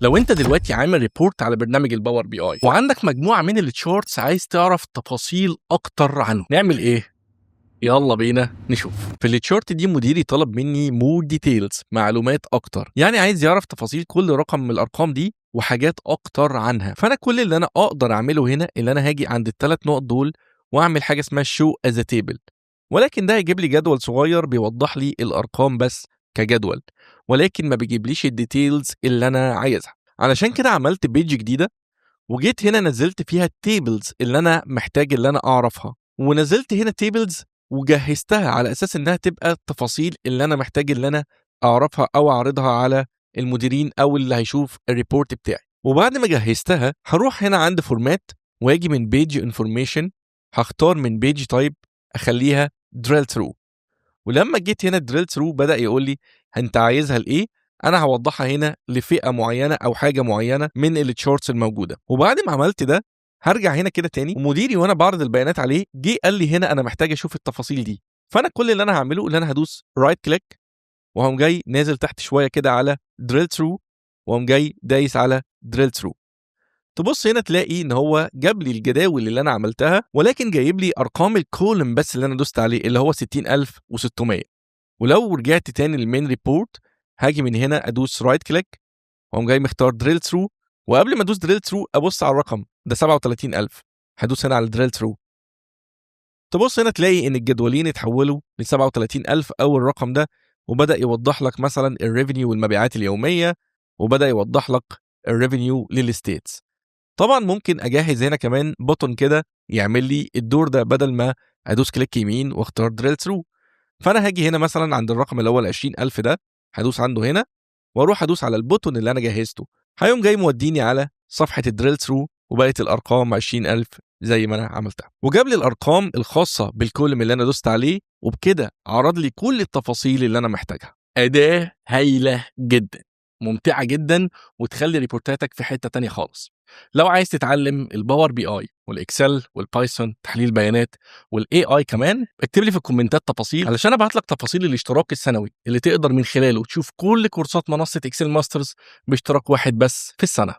لو انت دلوقتي عامل report على برنامج ال Power BI وعندك مجموعة من ال charts عايز تعرف تفاصيل اكتر عنه، نعمل ايه؟ يلا بينا نشوف. في ال chart دي مديري طلب مني more details، معلومات اكتر، يعني عايز يعرف تفاصيل كل رقم من الارقام دي وحاجات اكتر عنها. فانا كل اللي انا اقدر اعمله هنا اللي انا هاجي عند الثلاث نقط دول واعمل حاجة اسمها show as table، ولكن ده هيجيب لي جدول صغير بيوضح لي الارقام بس كجدول، ولكن ما بيجيبليش ال details اللي انا عايزها. علشان كده عملت page جديدة وجيت هنا نزلت فيها ال tables اللي انا محتاج اللي انا اعرفها، ونزلت هنا tables وجهزتها على اساس انها تبقى التفاصيل اللي انا محتاج اللي انا اعرفها او اعرضها على المديرين او اللي هيشوف ال report بتاعي. وبعد ما جهزتها هروح هنا عند format واجي من page information، هختار من page type اخليها drill through. ولما جيت هنا drill through بدا يقول لي انت عايزها لايه. انا هوضحها هنا لفئة معينة او حاجة معينة من ال charts الموجوده. وبعد ما عملت ده هرجع هنا كده تاني، ومديري وانا بعرض البيانات عليه جه قال لي هنا انا محتاج اشوف التفاصيل دي. فانا كل اللي انا هعمله ان انا هدوس right click وهقوم جاي نازل تحت شوية كده على drill through واقوم جاي دايس على drill through. تبص هنا تلاقي ان هو جاب لي الجداول اللي انا عملتها، ولكن جايب لي ارقام ال column بس اللي انا دوست عليه اللي هو 60600. ولو رجعت تاني لل main report هاجي من هنا ادوس right click واقوم جاي مختار drill through، وقبل ما ادوس drill through ابص على الرقم ده 37000، هدوس هنا على drill through. تبص هنا تلاقي ان الجدولين اتحولوا ل 37000 او الرقم ده، وبدا يوضح لك مثلا ال revenue والمبيعات اليوميه، وبدا يوضح لك ال revenue لل states. طبعا ممكن اجهز هنا كمان button كده يعمل لي الدور ده بدل ما ادوس click يمين واختار drill through. فانا هاجي هنا مثلا عند الرقم اللي هو ال 20000 ده، هدوس عنده هنا واروح ادوس على ال button اللي انا جهزته، هيقوم جاي موديني على صفحة ال drill through وبقت الارقام 20000 زي ما انا عملتها، وجاب لي الارقام الخاصة بال column اللي انا دوست عليه، وبكده عرض لي كل التفاصيل اللي انا محتاجها. اداه هايلة جدا، ممتعة جدا، وتخلي report اتك في حتة تانية خالص. لو عايز تتعلم ال Power BI وال Excel وال Python، تحليل بيانات، وال AI كمان، اكتب لي في ال comment ات تفاصيل علشان ابعت لك تفاصيل الاشتراك السنوي اللي تقدر من خلاله تشوف كل كورسات منصة Excel Masters باشتراك واحد بس في السنه.